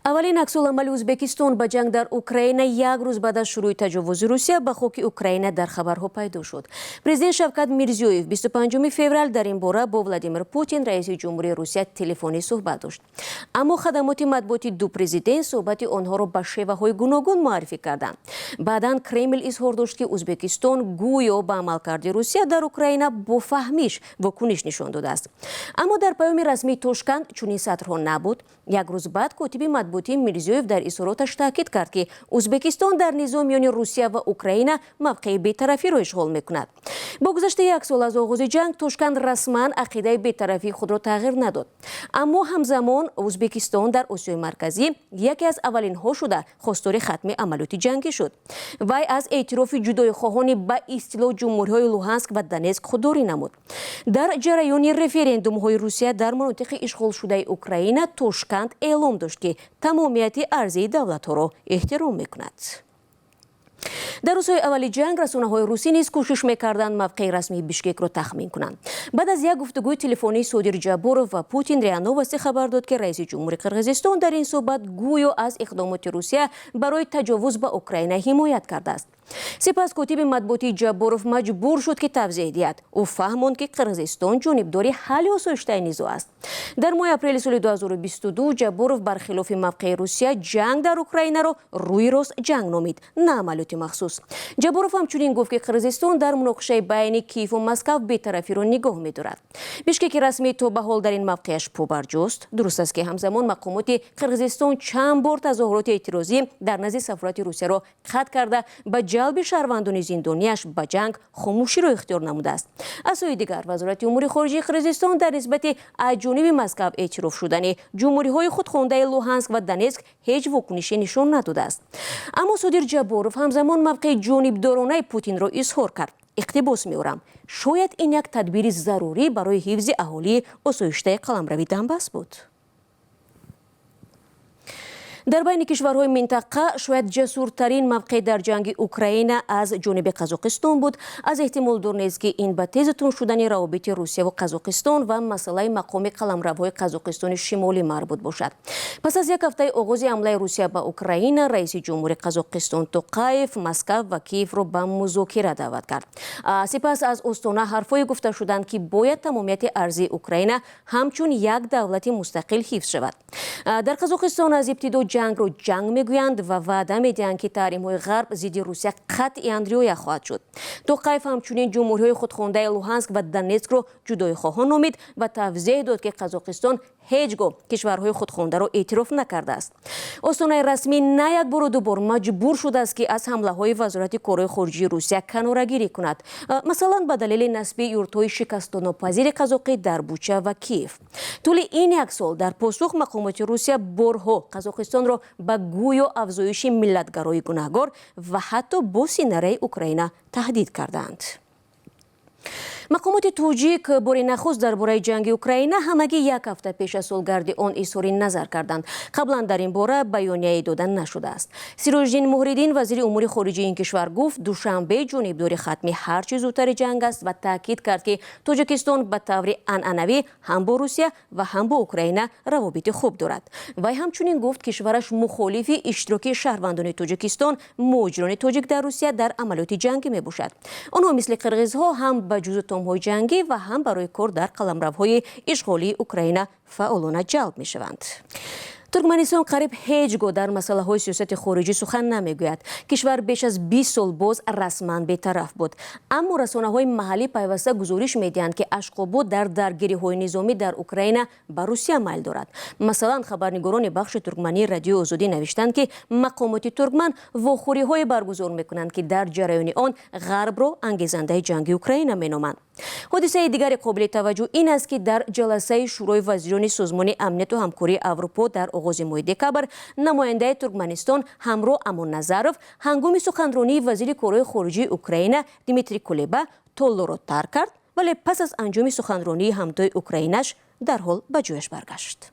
Аввалин аксуламали Ӯзбекистон ба ҷанг дар Украина як рӯз баъд аз шурӯи таҷовузи Русия ба хоки Украина дар хабарҳо пайдо шуд. Президент Шавкат Мирзиёев 25 феврал дар ин бора бо Владимир Путин, раиси ҷумҳурии Русия, телефонӣ суҳбат дошт. Аммо хадамоти матбуоти ду президент суҳбати онҳоро ба шеваҳои гуногун муаррифӣ карданд. Баъдан Кремл изҳор дошт, ки Ӯзбекистон гӯё ба амалкарди Русия дар Украина бо фаҳмиш вокуниш нишон додааст. Аммо дар паёми расмии Тошканд чунин сатрҳо набуд. Як рӯз баъд котиби матбуотии Мирзиёев дар изҳороташ таъкид кард, ки Ӯзбекистон дар низоъ миёни Русия ва Украина мавқеи бетарафиро ишғол мекунад. Бо гузашти як сол аз оғози ҷанг Тошканд расман ақидаи бетарафии худро тағйир надод, аммо ҳамзамон Ӯзбекистон дар Осиёи Марказӣ яке аз аввалинҳо шуда хостори хатми амалиёти ҷангӣ шуд. Вай аз эътирофи ҷудоихоҳони ба истилоҳ ҷумҳуриҳои Луҳанск ва Донецк худдорӣ намуд. Дар ҷараёни референдумҳои Русия дар манотиқи ишғолшудаи Украина Тошканд эълом дошт, ки тамомияти арзии давлатҳоро эҳтиром мекунад. Дар рӯзҳои аввали ҷанг расонаҳои русӣ низ кӯшиш мекарданд мавқеи расмии Бишкекро тахмин кунанд. Баъд аз як гуфтугӯи телефонии Содир Ҷабборов ва Путин, РИА Новости хабар дод, ки раиси ҷумҳури Қирғизистон дар ин суҳбат гӯё аз иқдомоти Русия барои таҷовуз ба Украина ҳимоят кардааст. Сипас котиби матбуотии Ҷабборов маҷбур шуд, ки тавзеҳ диҳад. Ӯ фаҳмонд, ки Қирғизистон ҷонибдори ҳалли осоиштаи низоъ аст. Дар моҳи апрели соли 2022 Ҷабборов бархилофи мавқеи Русия ҷанг дар Украинаро рӯи рост ҷанг номид, на амалиёти махсус. Ҷабборов ҳамчунин гуфт, ки Қирғизистон дар муноқишаи байни Киеву Москав бетарафиро нигоҳ медорад. Бишкеки расмӣ то ба ҳол дар ин мавқеаш побарҷост. Дуруст аст, ки ҳамзамон мақомоти Қирғизистон чанд бор тазоҳуроти эътирозӣ дар назди сафорати Русияро қатъ карда, ба ҷалби шаҳрвандони зиндониаш ба ҷанг хомӯширо ихтиёр намудааст. Аз сӯи дигар, Вазорати умури хориҷии Қирғизистон дар нисбати аз ҷониби Москав эътироф шудани ҷумҳуриҳои худхондаи Луҳанск ва Донецк ҳеҷ вокунише нишон надодааст. Аммо Содир Ҷабборов ҳамзамон мавқеи ҷонибдоронаи Путинро изҳор кард. Иқтибос меорам: «Шояд ин як тадбири зарурӣ барои ҳифзи аҳолии осоиштаи қаламрави Донбасс буд». Дар байни кишварҳои минтақа шояд ҷасуртарин мавқеъ дар ҷанги Украина аз ҷониби Қазоқистон буд. Аз эҳтимол дур нест, ки ин ба тезу тунд шудани равобити Русия ва Қазоқистон ва масъалаи мақоми қаламравҳои Қазоқистони Шимолӣ марбут бошад. Пас аз як ҳафтаи оғози ҳамлаи Русия ба Украина, раиси ҷумҳури Қазоқистон Тоқаев Москав ва Киевро ба музокира даъват кард. Сипас аз Остона ҳарфҳое гуфта шуданд, ки бояд тамомияти арзии Украина ҳамчун як давлати мустақил ҳифз шавад. Дар Қазоқистон аз ибтидо ҷангро ҷанг мегӯянд ва ваъда медиҳанд, ки таҳримҳои Ғарб зидди Русия қатъиян риоя хоҳад шуд. Тоқаев ҳамчунин ҷумҳуриҳои худхондаи Луҳанск ва Донецкро ҷудоихоҳон номид ва тавзеҳ дод, ки Қазоқистон ҳеҷ гоҳ кишварҳои худхондаро эътироф накардааст. Остонаи расмӣ на як бору дубор маҷбур шудааст, ки аз ҳамлаҳои Вазорати корҳои хориҷии Русия канорагирӣ кунад, масалан, ба далели насби юртҳои шикастонопазири қазоқӣ дар Буча ва Киев. Тӯли ин як сол дар посух мақомоти Русия борҳо Қазоқистонро ба гӯё афзоиши миллатгароӣ гунаҳгор ва ҳатто бо синараи Украина таҳдид кардаанд. Мақомоти тоҷик бори нахуст дар бораи ҷанги Украина ҳамагӣ як ҳафта пеш аз солгарди он изҳори назар карданд. Қаблан дар ин бора баёнияе дода нашудааст. Сироҷиддин Муҳриддин, вазири умури хориҷии ин кишвар, гуфт, Душанбе ҷонибдори хатми ҳарчи зудтари ҷанг аст ва таъкид кард, ки Тоҷикистон ба таври анъанавӣ ҳам бо Русия ва ҳам бо Украина равобити хуб дорад. Вай ҳамчунин гуфт, кишвараш мухолифи иштироки шаҳрвандони Тоҷикистон, муҳоҷирони тоҷик дар Русия дар амалиёти ҷангӣ мебошад. Онҳо мисли қирғизҳо ҳам ба ҷузутомҳои ҷангӣ ва ҳам барои кор дар қаламравҳои ишғолии Украина фаъолона ҷалб мешаванд. Туркманистон қариб ҳеҷ гоҳ дар масъалаҳои сиёсати хориҷӣ сухан намегӯяд. Кишвар беш аз 20 сол боз расман бетараф буд, аммо расонаҳои маҳаллӣ пайваста гузориш медиҳанд, ки Ашқобод дар даргириҳои низомӣ дар Украина ба Русия майл дорад. Масалан, хабарнигорони бахши туркмании Радиои Озодӣ навиштанд, ки мақомоти туркман вохӯриҳое баргузор мекунанд, ки дар ҷараёни он Ғарбро ангезандаи ҷанги Украина меноманд. Ҳодисаи дигари қобили таваҷҷӯҳ ин аст, ки дар ҷаласаи Шӯрои вазирони Созмони амнияту ҳамкории Аврупо дар оғози моҳи декабр намояндаи Туркманистон Ҳамроҳ Амонназаров ҳангоми суханронии вазири корҳои хориҷии Украина Дмитрий Кулеба толорро тарк кард, вале пас аз анҷоми суханронии ҳамтои украинаш дарҳол ба ҷояш баргашт.